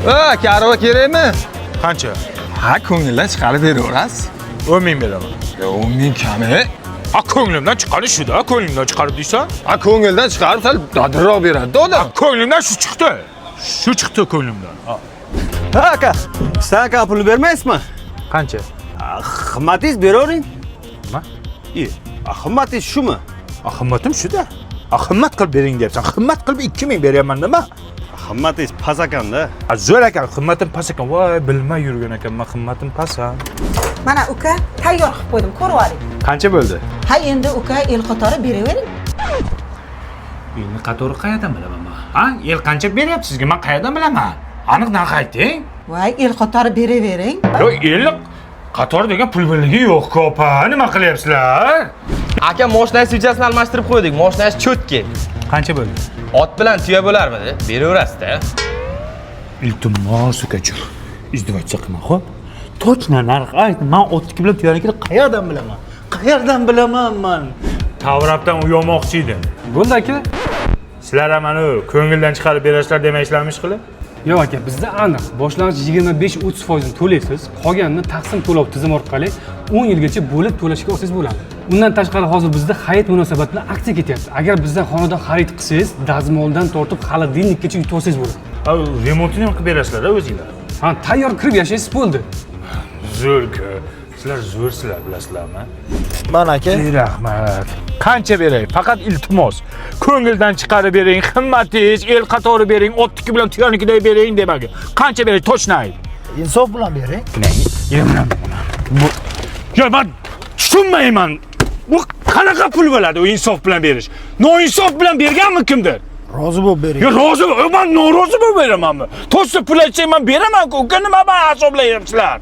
Ha, karva kerakmi? Qancha? Ha, ko'ngildan chiqarib beraverasiz. 10 ming beraman. Yo, 10 ming kami. Ha, ko'nglimdan chiqqani shu-da, ko'nglimdan chiqarib deysan? Ha, ko'ngildan chiqarib sal dadilroq beradi odam. Ko'nglimdan shu chiqdi. Shu chiqdi ko'nglimdan. Ha. Ha aka, aka pul bermaysizmi? Qancha? Qimmatingiz beravering. Nima? I, qimmatingiz shumi? Ha, qimmatim shu-da. Ha, qimmat qilib bering deyapsan. Qimmat qilib 2000 beryapman nima? Qimmatingiz past ekanda. Ha, zo'r ekan, qimmatim past ekan. Voy, bilmay yurgan ekanman, qimmatim past ha. Mana uka, tayyor qilib qo'ydim, ko'rib oling. Qancha bo'ldi? Ha, endi uka el qatori beravering. Elni qatori qayerdan bilaman man? Ha, el qancha beryapti sizga? Men qayerdan bilaman? Aniq narx ayting. Voy, el qatori beravering. Yo'q, elni qatori degan pul birligi yo'q-ku, opa. Nima qilyapsizlar? Aka, moshinani svechasini almashtirib qo'ydik. Moshinasi cho'tki. Qancha bo'ldi? Ot bilan tuya bo'larmidi? Beraverasiz-da. Iltimos, ukajon. Издеваться qilma, xo'p? Точно narx ayt. Men otniki bilan tuyanikini qayerdan bilaman? Qayerdan bilaman man? Tavrabdan uyamoqchi edim. Bo'ldi aka. Sizlar ham mana ko'ngildan chiqarib berasizlar demaysizlarmi ish qilib? Yo'q aka, bizda aniq boshlang'ich 25-30 foizini to'laysiz, qolganini taqsim to'lov tizimi orqali 10 yilgacha bo'lib to'lashga olsangiz bo'ladi. Undan tashqari hozir bizda hayit munosabati bilan aksiya ketyapti. Agar bizdan xonadon xarid qilsangiz, dazmoldan tortib холодильник kacha yutib olsangiz bo'ladi. Ha, remontini ham qilib berasizlar o'zinglar. Ha, tayyor kirib yashaysiz bo'ldi. Zo'r-ku. Sizlar zo'rsizlar, bilasizlarmi? Mana aka. Rahmat. Qancha beray? Faqat iltimos. Ko'ngildan chiqarib bering, qimmatingiz, el qatori bering, otniki bilan tuyanikiday bering demagi. Qancha beray? Точно ayt. Insof bilan bering. Bu Ya men tushunmayman. Bu qanaqa pul bo'ladi u insof bilan berish? Noinsof bilan berganmi kimdir? Rozi bo'lib bering. Ya rozi, men norozi bo'lib beramanmi? Точно pul aytsang men beraman-ku. Uka nima bilan asoblayapsizlar?